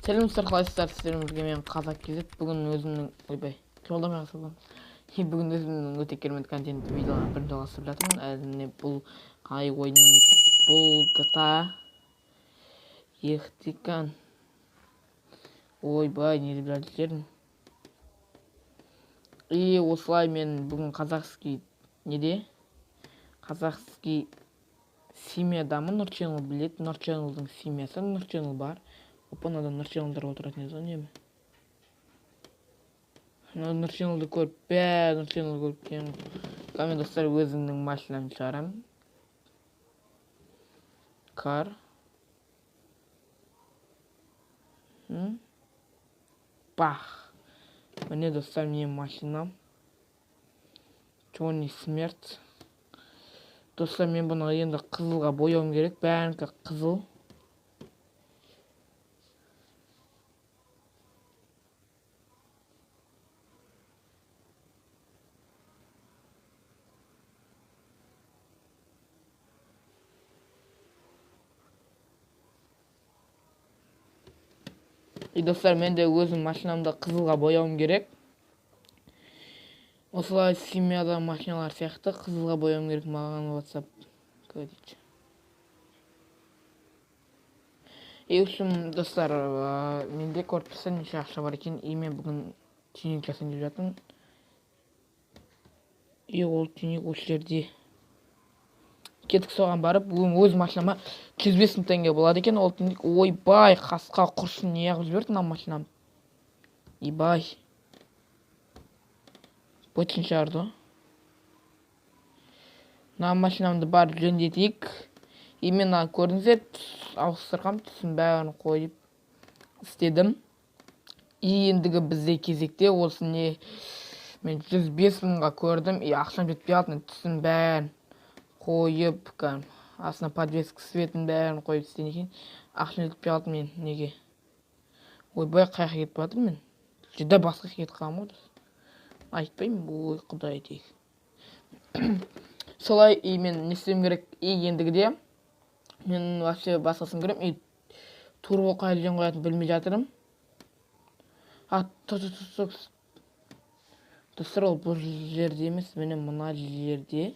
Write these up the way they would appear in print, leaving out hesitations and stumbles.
Сәлеметсіздер, қалайсыздар? Сіздермен бірге мен Қазақ KZ. Бүгін өзімнің ойбай, қимылдамай қалсам. Бүгін өзімнің өте керемет контентті видеоларын бірін жалғастырып жатырмын. Әрине, бұл қай ойынның, бұл GTA Ехтикан. Ойбай, не деп жазып жібердім. И осылай мен бүгін казахский неде? Казахский семьядамын. Нұр Channel біледі. Нұр Channel'дың семьясы, Нұр Channel бар. Опа, мынада Нұр Channel'дар отыратын еді ғой үнемі. Мына Нұр Channel'ды көріп, бә, Нұр Channel'ды көріп келемін. Мен, достар, өзімнің машинамды шығарамын. Кар. Бах. Міне, достар, менің машинам. Черный смерть. Достар, мен бұны енді қызылға бояуым керек. Бәрінікі қызыл. И достар, мен де өзім машинамды қызылға бояуым керек. Осылай семьяда машиналар сияқты қызылға бояуым керек маған WhatsApp кредит. И в общем, достар, менде көріп тұрсам неше ақша бар екен. И мен бүгін тюнинг жасайын деп жатырмын. И ол тюнинг осы жерде. Кеттік соған барып, бүгін өз машинама 105 мың теңге болады екен. Ол тюнинг, ойбай, қасқа құрсын, не қылып жіберді мына машинам. Ибай. Бөтен шығарды ғой. Мына машинамды барып жөндетейік. И мен мына көрдіңіздер, ауыстырғам, түсін бәрін қойып істедім. И ендігі бізде кезекте осы не, мен 105 мыңға көрдім, и ақшам жетпей қалды, мен түсін бәрін қойып, кәдімгі астына подвеска светін бәрін қойып істеген екен. Ақшам жетпей қалды мен неге. Ойбай, қай жаққа кетіп жатырмын мен? Жүдә басқа жаққа кетіп қалғанмын ғой, дос. Айтпаймын, ой, құдай тек. Солай, и мен не істеуім керек? И ендігіде мен вообще басқасын көремін. И турбо қай жерден қоятынын білмей жатырмын. А, то, то, то, то. Достар, ол бұл жерде емес, міне мына жерде.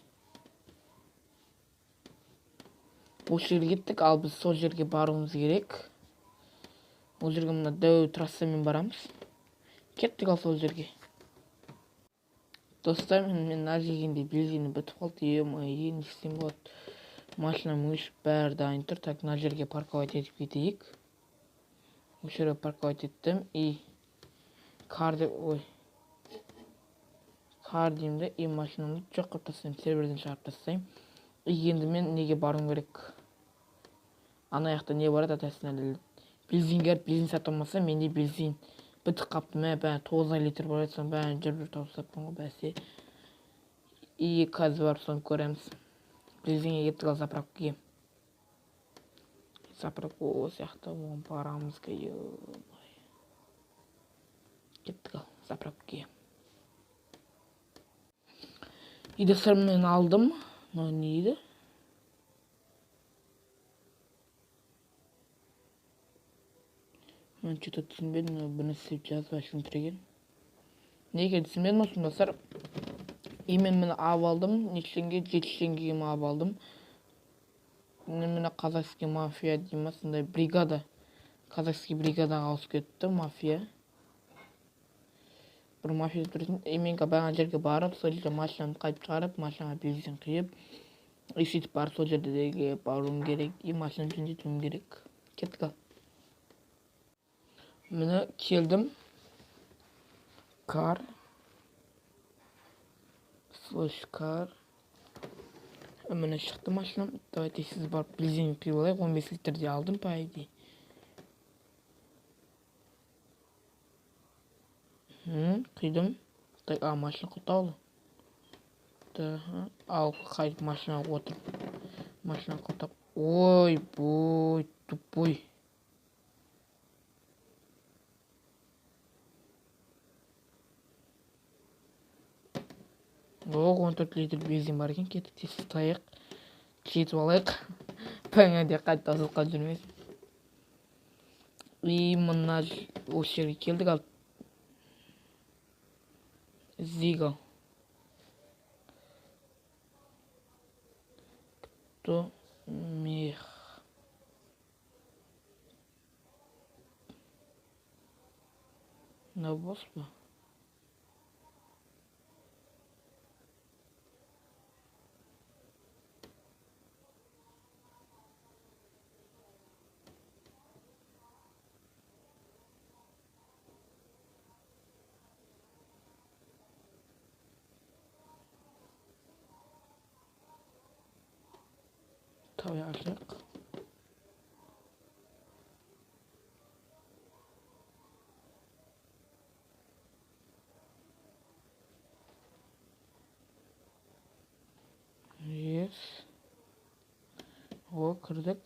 Бұл жерге кеттік, ал біз сол жерге баруымыз керек. Ол жерге мына дәу трассамен барамыз. Кеттік ал сол жерге. Достар, мен мына жерге бензині бітіп қалды. Е-мое, не істесем болады? Машинам өшіп, бәрі дайын тұр. Так, мына жерге парковать етіп кетейік. Осы жерге парковать еттім. И кар деп, ой. Кар деймін де, и машинамды жоқ қылып тастаймын, серверден шығарып тастаймын. И енді мен неге баруым керек? Ана жақта не бар еді, атасына бензин керек, бензин сатып алмаса, менде бензин бітіп қалыпты. Мә, бәрі 9 литр бар еді, соның бәрін жүріп жүріп тауысып ғой, бәсе. И қазір барып соны көреміз. Бензинге кеттік ал заправкаға. Заправка осы жақта, оған барамыз, ё-моё. Кеттік ал заправкаға. И достар, мен алдым. Мынау не еді? Мен что-то түсінбедім, мынау бір нәрсе деп жазып ашылып тұр екен. Не екенін түсінбедім, осы достар. И мен міне алып алдым, неше теңге, 7 теңгеге ме алып алдым. Міне казахский мафия дей ма, сондай бригада. Казахский бригадаға ауысып кетті мафия. Бір мафия деп тұратын. И мен бағана жерге барып, сол жерде машинамды қайтып шығарып, машинаға бензин құйып, и сөйтіп барып сол жерде баруым керек, и машинамды жөндетуім керек. Кеттік ал. Міне келдім. Кар. Слэш кар. Міне шықты машинам. Давайте сіз барып бензин құйып алайық. 15 литрде алдым, по идее. Құйдым. Так, а, машина құлтаулы. Так, ал қайтып машинаға отырып. Машина құлтап. Ой, бой, тупой. О, 14 литр бензин бар екен. Кеттік, тез ұстайық. Жетіп алайық. Пәңәде қайтып тазалыққа жүрмесін. И мына осы жерге келдік, ал іздейік ал. Кто мех? Мынау бос па? Давай ашайық. Yes. О, кірдік.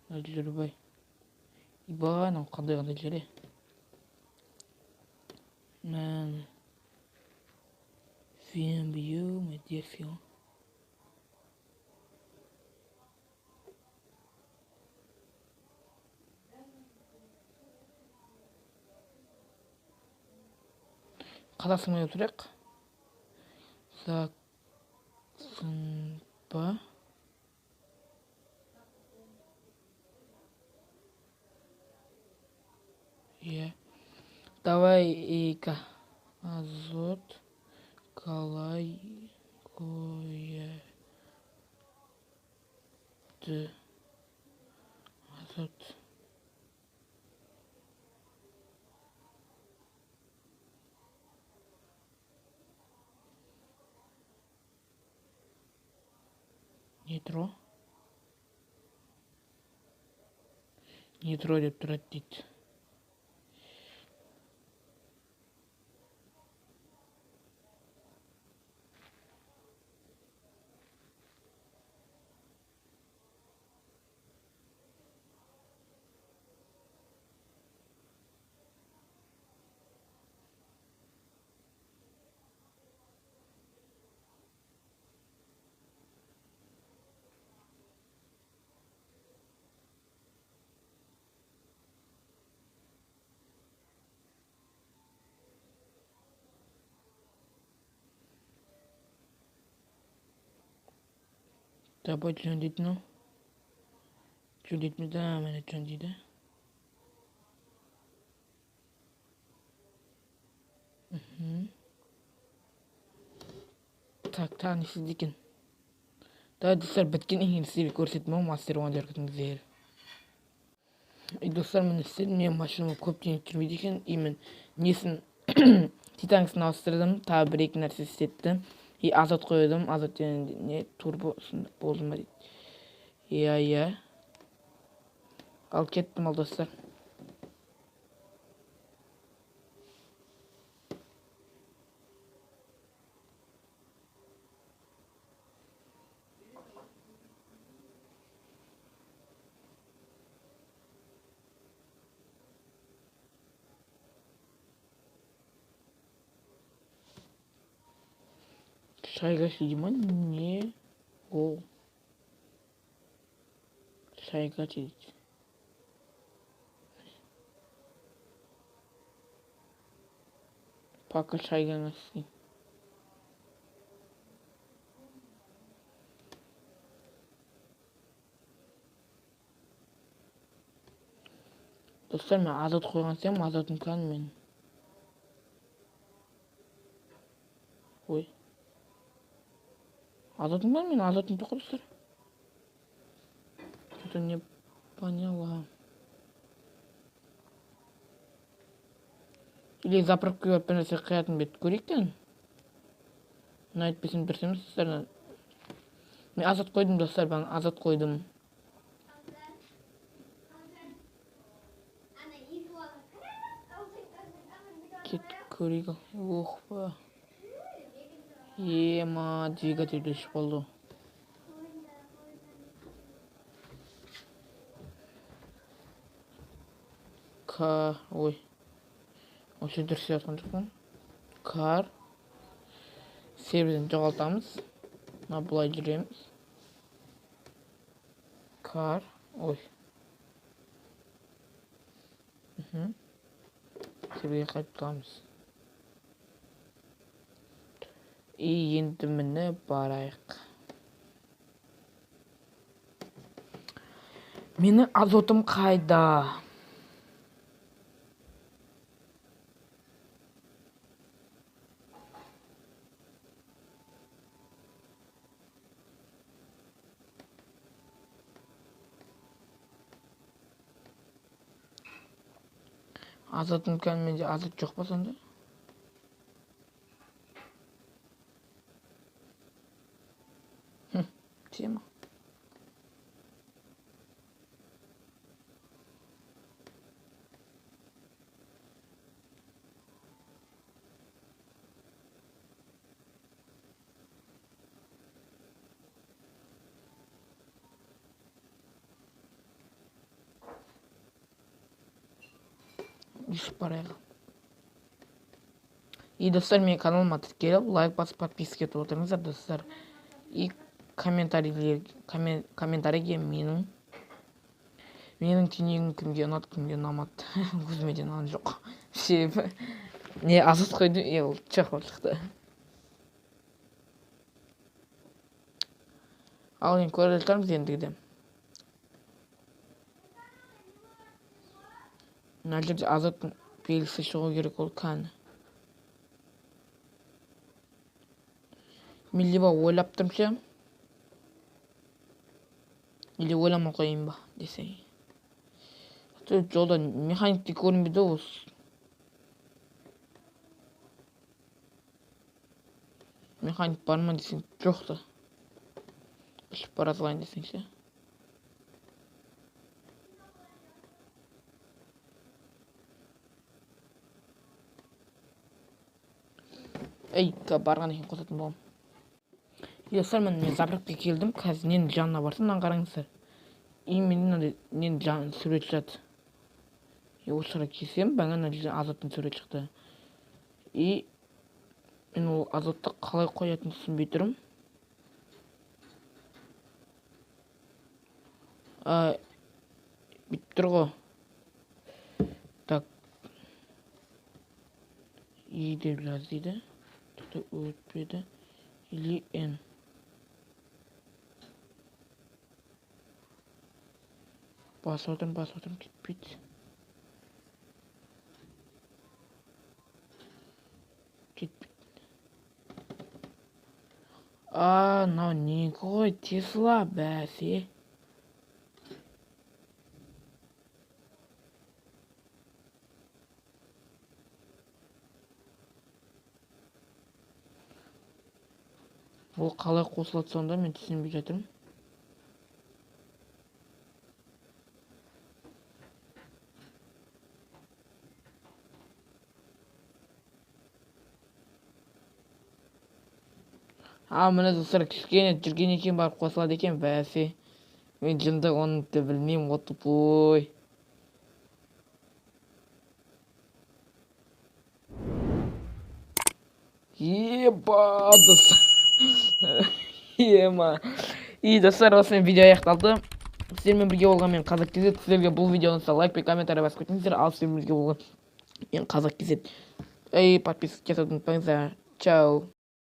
Мына бай. Ибай, мынау қандай қандай жер, е? Міне. Вембью, дерзкий ғой. Қазақстан отырайық. Заксың ба? Иә. Давай ика. Азот қалай қояды? Азот. Нитро. Нитро деп тұрады дейді. Давай жөндейді мынау. Жөндейді да, міне жөндейді. Так, тағы не істейді екен? Давай, достар, біткеннен кейін сіздерге көрсетемін ғой, мастер оңдар күтіңіздер. И достар, міне істедім, менің машинам көптен жүрмейді екен. И мен несін титанкасын ауыстырдым, тағы бір-екі нәрсе істеттім. И азот қойдым, азот деген не турбо болды ма дейді. Иә, иә. Ал кеттім ал, достар. Шайга ма? Не. О. Шайга дейді. Пока шайганы істейін. Достар, мен азот қойған сияқтымын, азотым кән мен. Ой. Азотым бар, мен азотым жоқ, достар. Что-то не поняла. Или заправкаға барып бір нәрсе құятын бет көрейік те. Мына әйтпесем дұрыс емес, достар. Мен азот қойдым, достар, мен азот қойдым. Кеттік көрейік. Ох, ба. Ема, двигатель өшіп қалды. К, ой. Вообще дұрыс жатқан жоқпын. Кар. Серверден жоғалтамыз. Мына былай жүреміз. Кар. Ой. Себеге қайтып тұрамыз. И енді міне барайық. Менің азотым қайда? Азотым кәдімгідей менде азот жоқ па сонда? Тема. Ұшып барайық. И достар, менің каналыма тіркеліп, лайк басып, подписка етіп отырыңыздар, достар. И комментарийге менің түйнегім кімге ұнады, кімге ұнамады. Өзіме де ұнаған жоқ. Себебі не азот қойдым, и ол жоқ болып шықты. Ал енді көре жатармыз ендігіде. Мына жерде азоттың белгісі шығу керек ол кәні. Мен либо ойлап тұрмын ше, или ойламай қояйын ба десең. Жолда механик те көрінбейді осы. Механик бар ма десең, жоқ та. Ұшып бара салайын десең ше. Ей, барған екен қосатын боламын. Достар, мен заправкаға келдім. Қазір ненің жанына барсам, мынаны қараңыздар. И мен мынандай ненің жан сурет шығады. И осы жаққа келсем, бағана мына жерде азоттың суреті шықты. И мен ол азотты қалай қоятынын түсінбей тұрмын. Бүйтіп тұр ғой. Так. И деп жаз дейді. Өтпеді. Или Н. Басып отырмын, басып отырмын, кетпейді. Кетпейді. А, мынау некі ғой, Тесла, бәсе. Ол қалай қосылады сонда, мен түсінбей жатырмын. А, міне достар, кішкене жүрген екен барып қосылады екен, бәсе. Мен жынды оны да білмеймін, о тупой. Еба, достар. Ема. И достар, осымен видео аяқталды. Сіздермен бірге болған мен Қазақ KZ. Сіздерге бұл видео ұнаса лайк пен комментарий басып кетіңіздер. Ал сіздермен бірге болған мен Қазақ KZ. Эй, подписка жасауды ұмытпаңыздар. Чао.